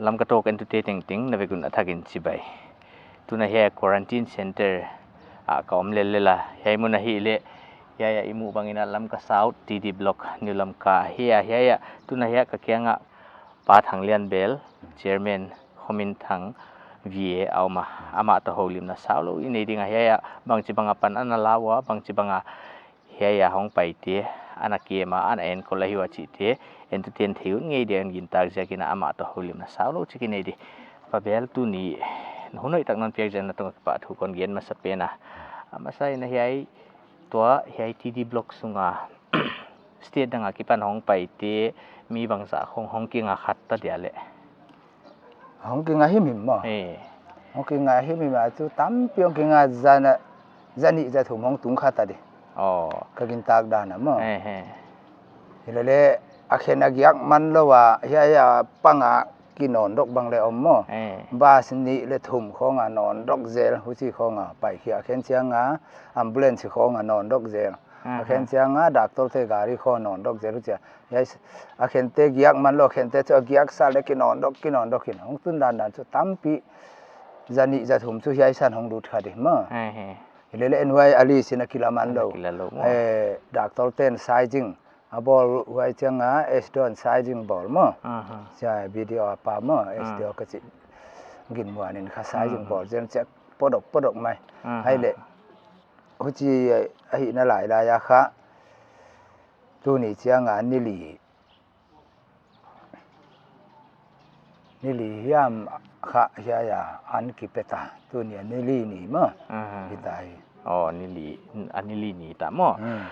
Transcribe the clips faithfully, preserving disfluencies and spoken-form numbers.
Lamka Talk entute tengteng na vek un a thakin chibai. Tuna hiai quarantine center ah ka om lellel a. Hiai mun ahihleh, hiai a i muh bangin a Lamka South T D Block, New Lamka ahi a. Hiai a, tuna hiai a ka kiangah Pa Thanglianbel, Chairman Khominthang V A a om a. Amah toh houlimna saulou i nei ding a. Hiai a bangchibang a pan ana la ua, bangchibang a hiai a hong paite ana kem a, ana enkol ahi ua chihte, entuten theih ut ngei dia in gintak ziakin amah toh houlimna saulou chik i nei di. Pa Bel, tuni hun hoihtak non piak ziak in na tungah kipahthu kon gen masa pen a. A masa in hiai, tua hiai T D Block sunga state dang akipan hong paite mi bangzah khong hong kinga khat ta dia leh? Hong kinga himhim maw? Eh. Hong kinga himhim a chu tampi hong kinga, zana, zanih zathum hong tung kha ta di. Oh. Ka gintak dan a maw? Eh, eh. Hilele a khen a giak man lou a, hiai a pang a kinawn dok bang leh om maw? Eh. Bus nih leh thum khong a nawn dok zel, huchi khong a pai khia. A khen chiang a ambulance khong a nawn dok zel. A khen chiang a doctor te gari khong nawn dok zel, huchi a. Hiai s-, a khente giak man lou, a khente chu a giak sa leh kinawn dok, kinawn dok in. Hong tun dandan chu tampi, zanih zathum chu hiai san hong lut kha di maw. Eh, eh. Hilele en huai a list in a kila man lou. Kila lou maw. Eh, doctor ten sizing a bawl huai chiang a, S D O in sizing bawl maw. Aha. Sia video a pa maw, S D O ka chi. Ginmuan in kha sizing bawl zen chiang podok, podok mai. Aha. Hiai leh, huchi ahihna lailai a kha, tuni chiang a ni li, ni li hiam kha hiai a an kipe ta, tuni a ni li ni maw? Aha. Hita hi. Oh, ni li, a ni li ni ta maw? Hmm.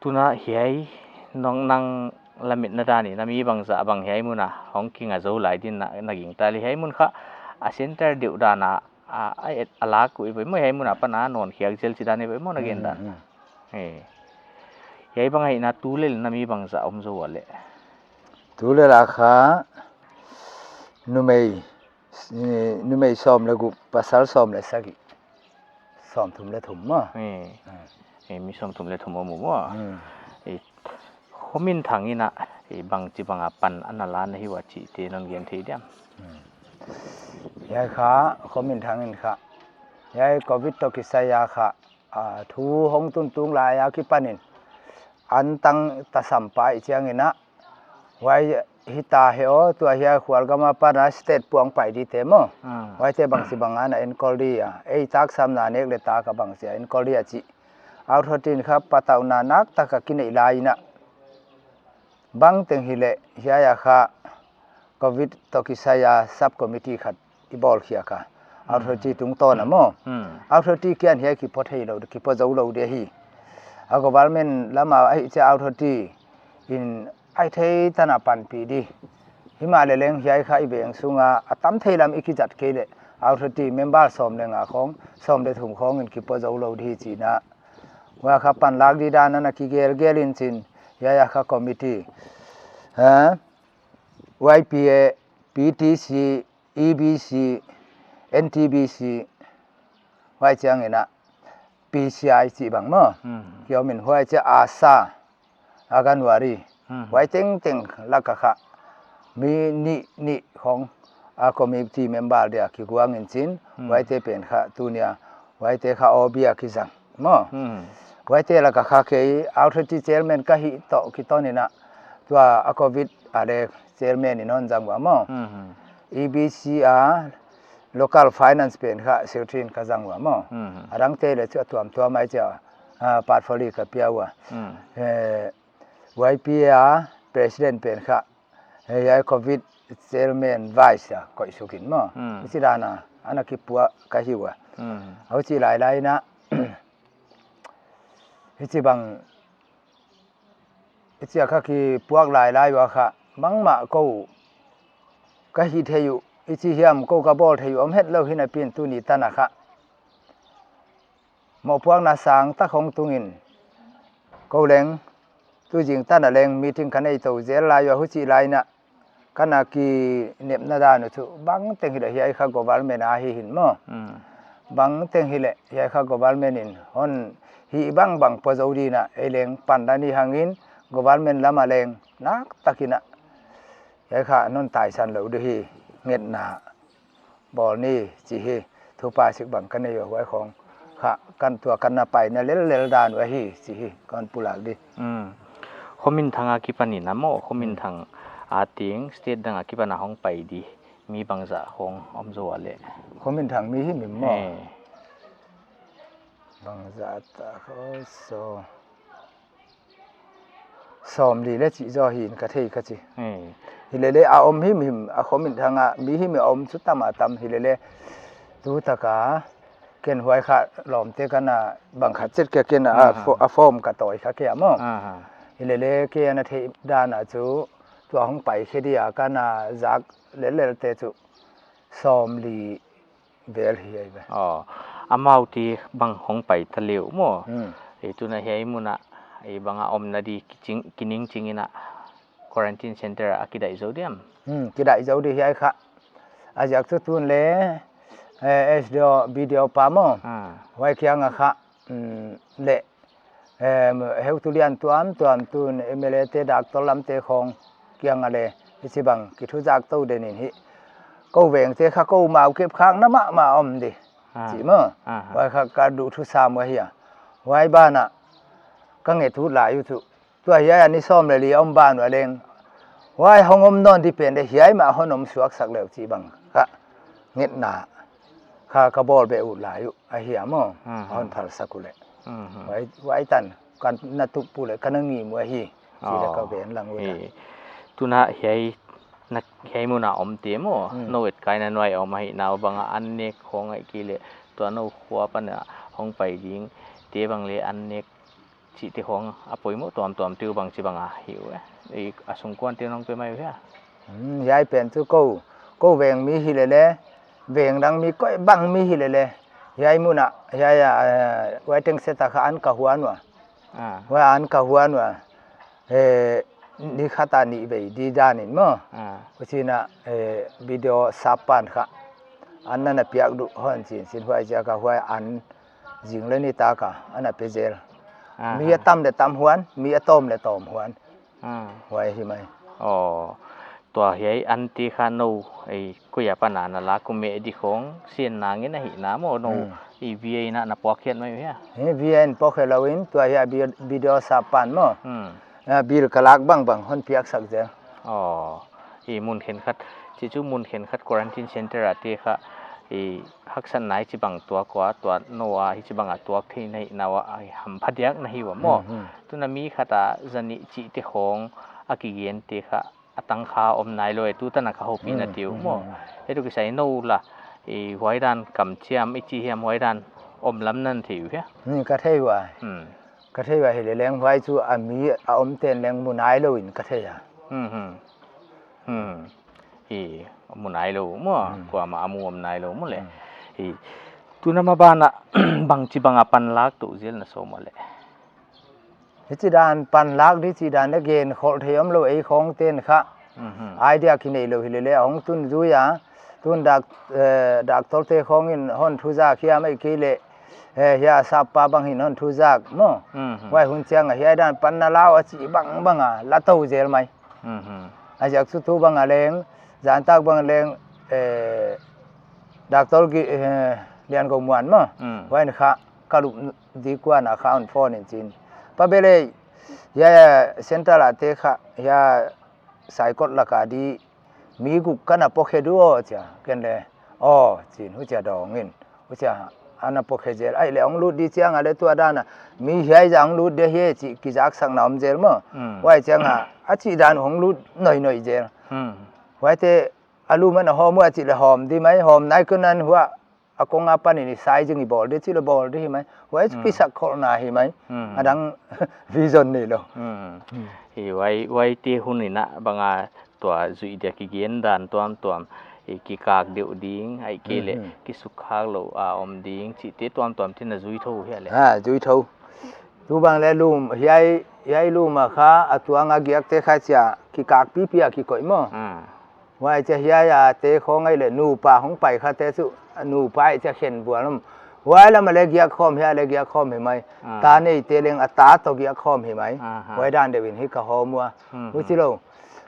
Tuna hiai nong nang lametna dan in a mi bangzah bang hiai mun a hong kinga zou lai din na, na gingta leh hiai mun kha a center deuh dan a, a, a et a lak uh i ve maw, hiai mun a pan a nawn khiak zel chih dan i ve maw na gen dan. Hmm, hmm. Eh. Hiai bang ahihna tulel in a mi bangzah om zou ua leh? Tulel a kha numei, eh, numei sawm leh guk, pasal sawm leh sagih. Sawmthum leh thum maw? Eh. Ah. Eh, mi sawmthum leh thum om uh maw? Hmm. Eh, Khominthang in a, eh, bangchibang a pan ana la na hi ua chihte non gen thei diam? Hmm. Hiai kha, Khominthang in kha, hiai covid toh kisai a kha, a, thu hong tun tung lai a kipan in, an tang tasam pai chiang in a, huai hita hi aw, tua hiai khualgam a pan a state puang pai dite maw. Ah. Huaite bangchibang ana enkol di a. Ei taksamna nek leh tak a bangchi a enkol di a chih. Authority in kha patauhna naktak a kineih lai in a. Bangteng hileh hiai a kha covid toh kisai a subcommittee khat i bawl khia kha. Hmm. Authority tungtawn a maw. Hmm. Authority kiang hiai kipua thei lou, kipua zou lou di hi. A government lam a ahih chiang authority in a theih tan a panpih di. Himahleh leng hiai kha i veng sung a, a tam thei lam i kizat kei leh authority member sawm leh nga khong, sawm leh thum khong in kipua zou lou di hi chihna. Huai kha panlak di dan ana kigelgel in chin, hiai a kha committee. Ha? Y P A, P T C, E B C, N T B C, huai chiang in a, P C I chih bang maw. Hmm. Ki om in huai chiang ASHA, Anganwadi. Hmm. Huai tengteng lak a kha mi nih, nih khong a committee member dia kiguang in chin, hmm, huaite pen kha tuni a, huaite kha O B a kizang maw. Hmm. Huaite lak a kha kei authority chairman ka hih toh kiton in a, tua a covid a leh chairman in hon zang ua maw. Hmm. E B C a local finance pen kha secretary in ka zang ua maw. Hmm. A dangte leh chu a tuamtuam mai chia, ah, portfolio ka pia ua. Hmm. Eh, Y P A president pen kha, eh, hiai covid chairman vice a koih suk in maw. Hmm. Huchi dan a ana kipuak ka hi ua. Hmm. Huchi lailai in a, hichibang, hichi a kha kipuak lailai ua kha, bangmah kou ka hih theih uh, hichi hiam kou ka bawl theih uh om hetlou hi napi in tuni tan a kha mohpuakna sangtak hong tung in, kou leng, tuzing tan a leng meeting ka nei tou zel lai ua, huchi lai in a, ka na kinepna dan uh chu, bangteng hileh hiai kha government a hi hi'n maw. Hmm. Bangteng hileh hiai kha government in hon hih bangbang pua zou di in a, ei leng pan dan i hang in, government lam a leng naktak in a, hiai kha non taisan lou di hi. ngetna bawl ni chi hi. Thupi sik bang ka nei uh, huai khong kha kan tua kan na paina lellel dan uh ahi chi hi, kon pulak di. Hmm. Khominthang akipan in a maw, Khominthang a teng state dang akipan a hong pai di mi bangzah khong om zaw a leh? Khominthang mi himhim maw? Eh. Bangzah ta kho so. Sawmli leh chih zaw hi'n ka thei ka chi. Hmm. Hilele a om himhim, a Khominthang a mi himhim a om chu tam a tam hilele. Tutak a ken huai kha lawmte ka na bang kha chet ka ken a, aha, fo-, a form ka tawi kha kia maw. Aha. Hilele kei a na theih dan a chu tua hong pai khe dia ka na zak lellel te chu sawmli vel hi ai ve. Oh, amaute bang hong pai ta leh uh maw. Hmm. Eh, tuna hiai mun a, eh, bang a omna di kiching, kiningching in a quarantine center a kidaih zou diam? Hmm, kidaih zou di hiai kha. A ziak chu tun leh, eh, S D O, B D O pa maw. Ah. Huai kiang a kha, hmm, leh Em, heutu lian tuamtuam tun M L A te, doctor lam te khong kiang a leh hichibang kithuzak tou den in hi. Kou veng te kha kou mau kep khak na mahmah om di. Ah. Chi maw. Ah. Huai kha ka duhthusam uh ahi a. Huai ban ah ka nget uh lai uh chu. Tua hiai a ni sawm leh li om ban uah leng huai hong om nawn di pen leh hiai mah hon om suaksak leh uh chibang kha ngetna kha ka bawl beh uh lai uh ahi a maw. Mhm. Hon phalsak uh leh. Mhm. Huai, huai tan ka na tup uh leh ka na ngim uh ahi. Chi leh ka, oh, ven lang uh leh. Eh, tuna hiai na, hiai mun a omte maw. Hmm. Nou etkaina nuai a om ahihna uh bang a an nek khong ahihkeileh tua nou khua apan a hong pai ding te bang leh an nek chihte khong a poimoh tuamtuam te uh bangchibang a hi uh e? I a sungkuan te nong pe mai uh hia? Hmm, hiai pen chu kou, kou veng mi hilele, veng dang mi koibang mi hilele. Hiai mun a, hiai a, eh, huai teng set a kha an ka huan ua. Ah. Huai an ka huan ua. Eh, ni khat a nih vei di dan in maw. Ah. Huchiin a, eh, B D O sap pan kha an na na piak duh hon chi'n, chi'n huai ziak a huai an zing leh nitak a ana pe zel. Aha. Mi a tam leh tam huan, mi a tawm leh tawm huan. Ah. Huai hi mai. Oh, tua hiai an te kha nou, eh, koi apan a na lak uh meh di khong sianna ngen ahihna maw, nou, hmm, i V A in a na puak khiat mai uh hia? Hi, V A in puak khe lou in, tua hiai B-, B D O sap pan maw. Hmm. Ah, bill ka lak bangbang hon piaksak zel. Oh. I mun khenkhat, chi chu mun khenkhat quarantine center a te kha, i haksatna hichibang tuak ua, tua nou a hichibang a tuak theihna ua, i hampha diak na hi ua maw. Mhm. Tuna mi khat a zanih chihte khong a kigen te kha a tangkha om nailou e, tutan a kha houpi na, mhm, ti uh maw. Mhm. Hiai toh kisai nou la, i huai dan kamchiam i chi hiam, huai dan om lam na thei uh hia? Hmm, ka thei ua. Hmm. Ka thei ua hileh leng huai chu a mi a om ten leng mu nailou in ka thei a. Hmm, hmm. Hmm. I mu nailou maw, hmm, kuamah a mu om nailou maw leh. Hmm. I tuna maban a bangchibang a panlak tou zel na sawm uh leh? Hichidan panlak di chidan leh gen khol thei omlou, ei khong ten kha. Mhm. Idea kinei lou hilele hong tun zui a. Tun dak-, eh, doctor te khong in hon thuzak hiam ahihkeileh, eh, hiai a sap pa bang in hon thuzak maw. Mhm. Huai hun chiang a hiai dan pan na lau a chi bangbang a la tou zel mai. Mhm. A ziak chu tu bang a leng, zan tak bang a leng, eh, doctor Gi-, eh, Liangou Muan maw. Mm. Huai in kha ka lup di kuan a kha hon phone in chi'n, Pa Belei, hiai a center a te kha, hiai a Saikot lak a di mi guk ka na pokhe di uh aw, chi a. Ken leh, aw, chi'n huchia dawng in. Huchia ana pokhe zel. Ahihleh hong lut di chiang a leh tua dan a mi hiai zah hong lut di hi chih kizaksakna om zel maw. Mm. Huai chiang a, a chih dan hong lut noinoi zel. Mm. Huaite a lum ana hawm ua chih leh hawm di mai, hawm nai kon a huai a kong apan in i sai zing i bawl di chih leh bawl di hi mai. Huai, mm, kisakkholhna hi mai. Mm. A dang vision neilou. Mm. Mm. Hi huai, huaite hun in a bang a tua zuih dia kigen dan tuamtuam, i kikak deuh ding, ahihkeileh, mhm, kisukkhak lou a om ding, chihte tuamtuam te na zui thou hia leh? Ha, zui thou. Tu bang leh lum, hiai, hiai lum a kha a tuang a giak te kha chia kikak pipi a kikoih maw. Ah. Huai chia hiai a te khong ahihleh nupa hong pai kha te chu, nupa ahi chia khen bual om. Huai lam a leh giak khawm, hiai leh giak khawm hi mai. Ah. Ta nei te leng a ta toh giak khawm hi mai. Aha. Huai dan deuh in hi ka hawm ua. Mhm. Huchilou.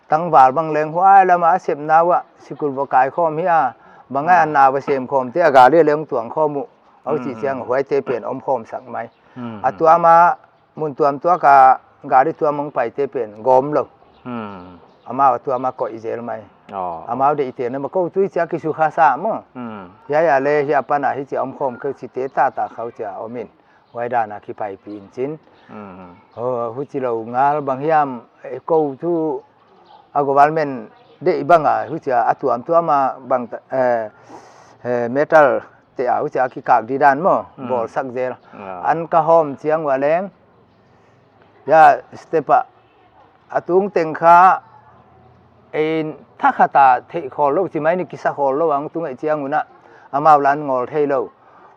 tangval bang leng huai lam a sepna uah sikul va kai khawm hi a, bang a, hmm, an na va sem khawm te a gari leng tuang khawm uh. Huchi, hmm, chiang huaite pen om khawm sak mai. Hmm. A tuam a mun tuam tuak a gari tuam hong paite pen gawm lou. Hmm. Amau a tuam a koih zel mai. Oh. Amau deihte na ma kou tui chia kisukha sa maw. Hmm. Hiai a le hiai apan a hichia om khawm kei chite taktak khau chia om in. Huai dan a kipaipih in chin. Hmm. Oh, huchi lou ngal bang hiam, eh, kou tu a government deih bang a huchia a tuamtuam a bang ta, eh, eh, metal te a huchia kikak di dan maw, hmm, bawlsak zel. Ah. An ka hawm chiang ua leng, ya, step a, a tung teng kha, ei, thakhat a theih khawl lou, chi mai ni kisa khawl lou, ang tung ei chiang un a, amau lan ngawl thei lou.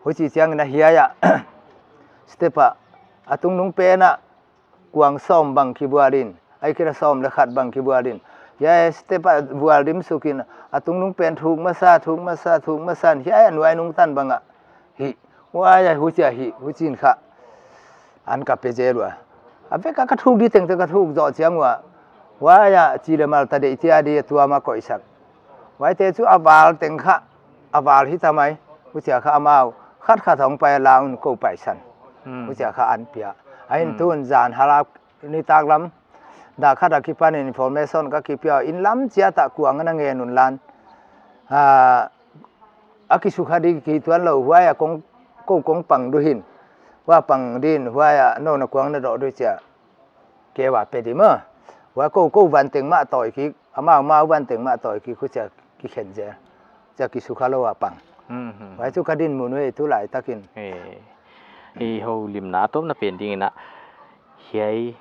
Huchi chiang in a hiai a, step a, a tungnung pen a, kuang sawm bang kibual in, ahihkeileh sawm leh khat bang kibual in. Hiai step a bual dim suk in, a tungnung pen thuk masa, thuk masa, thuk masa in, hiai a nuai nung tan bang a. Hi, huai a huchia hi, huchin kha. An ka pe zel ua. A vek a ka thuk di tengteng ka thuk zoh chiang ua. Huai a chi leh mal ta deih chia di a tuam a koihsak. Huaite chu a val teng kha, a val hi ta mai. Huchia kha amau, khat khat hong pai a la un kou paisan. Hmm. Huchia kha an pia. A hin, hmm, tun zan hal a nitaklam, dak khat a kipan in information ka kipia, inn lam chiat a kuang ana ngen un lan. Ah, a kisukha di kituan lou, huai a kong, kou kong pang du hin. Huai pang din, huai a nou na kuang na doh du chia. Kei va pe di maw. Huai kou, kou van teng mah tawi kik, amau, amau van teng mah tawi kik, huchia kikhen zel. Chia kisukha lou a pang. Hmm, hmm, huai chu ka dinmun uh ei tulai takin. Eh, i houlimna a tawpna pen ding in a, hiai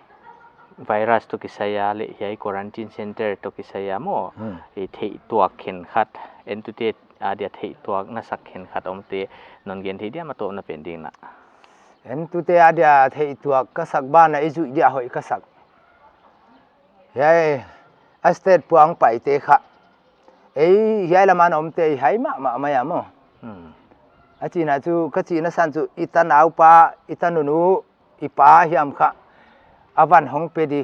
virus toh kisai a leh hiai quarantine center toh kisai a maw, hmm, i theihtuak khenkhat, entute adia theihtuak na sak khenkhat omte, non gen thei diam a tawpna pen ding in a? Entute adia theihtuak ka sak ban a i zuih dia hoih ka sak. Hiai, a state puang paite kha. Ei, hiai lam a na omte i hai mahmah mai a maw. Hmm. A chihna chu, ka chihna san chu, i tanaupa, i tanunu, i pa hiam kha. A van hong pe di.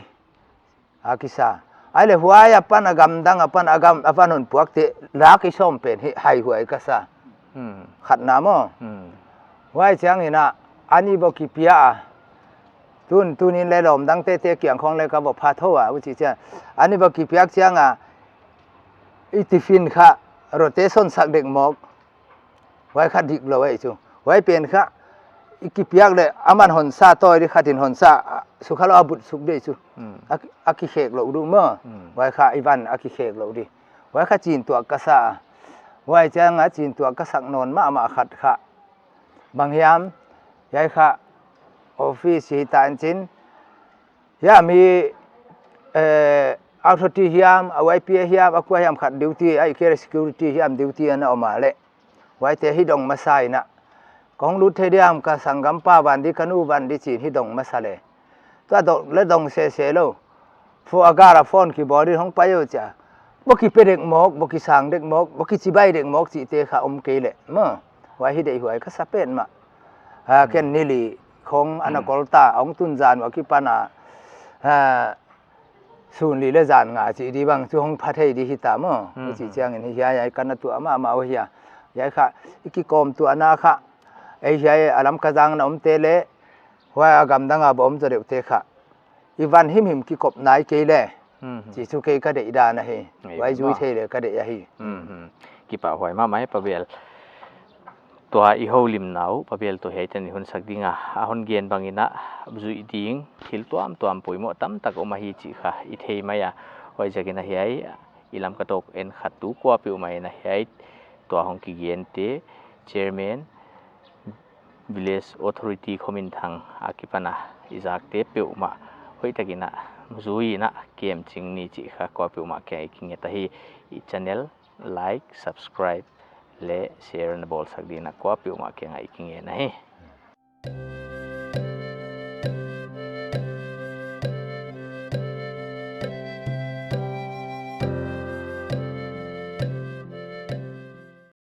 A kisa. Ahihleh huai apan a gamdang apan a gam, a van hon puakte, lak i sawm pen hi, haihuai ka sa. Hmm. Khatna maw. Hmm. Huai chiang in a, ani va kipia a. Tun, tun in leh lawmdang tete kiang khong leh ka va pha thou a, huchi chiang. Ani va kipiak chiang a, i tiffin kha, rotation sak dek mawk. Huai kha dik lou ei chu. Huai pen kha, i kipiak leh, aman hon sa tawi di khat in hon sa, a, sukha lou a but suk di chu. Hmm. A, a kikhek lou di maw. Hmm. Huai kha i van a kikhek lou di. Huai kha chin tuak ka sa. Huai chiang a chin tuak ka sak nawn mahmah khat kha. Bang hiam, hiai kha office hi ta in chin. Hiam hi, eh, authority hiam, a Y P A hiam, a kua hiam khat duty, ahihkeileh security hiam duty ana om a leh. Huaite hi dong masa in a. Kong lut thei diam ka sanggampa van di, ka nu van di chin hi dong masa leh. Tua dong leh dong sese lou. Pho a gar a phone kibawl in hong pai o chia. Bo kipe dek mawk, bo kisang dek mawk, bo kichibai dek mawk chihte kha om kei leh. Maw, huai hi deihhuai ka sa petmah. Ah, hmm, ken ni li khong ana, hmm, kol ta, hong tun zan ua kipan a. Ah, sun li leh zan nga chih di bang chu hong pha thei di hi ta maw. Hmm, huchi, hmm, chiang in hi hiai, hiai ka na tuah mahmah uh hia. Hiai kha, i kikawmtuahna kha. Ei hiai a Lamka zang na omte leh, huai a gamdang a va om zaw deuhte kha. I van himhim kikop nai kei leh. Hmm, hmm. Chih chu kei ka deihdan ahi. Ei, huai zui thei leh ka deih ahi. Hmm, hmm. Kipahhuai mahmah e Pa Bel. Tua i houlimna uh, Pa Bel toh hiai tan i hun sak ding a. A hon gen bang in a, zuih ding, thil tuamtuam poimoh tamtak om ahi chih kha, i thei mai a. Huaiziak in a hiai, i Lamka Talk en khat tu kuapeuhmah in a hiai, tua hong kigente, chairman, Village Authority Khominthang a kipan a i zakte peuhmah hoihtak in a zui in a kem ching ni chih kha kuapeuhmah kiang i kinget ahi. I channel like, subscribe leh share na bawlsak ding in a kuapeuhmah kiang a i kinget ahi.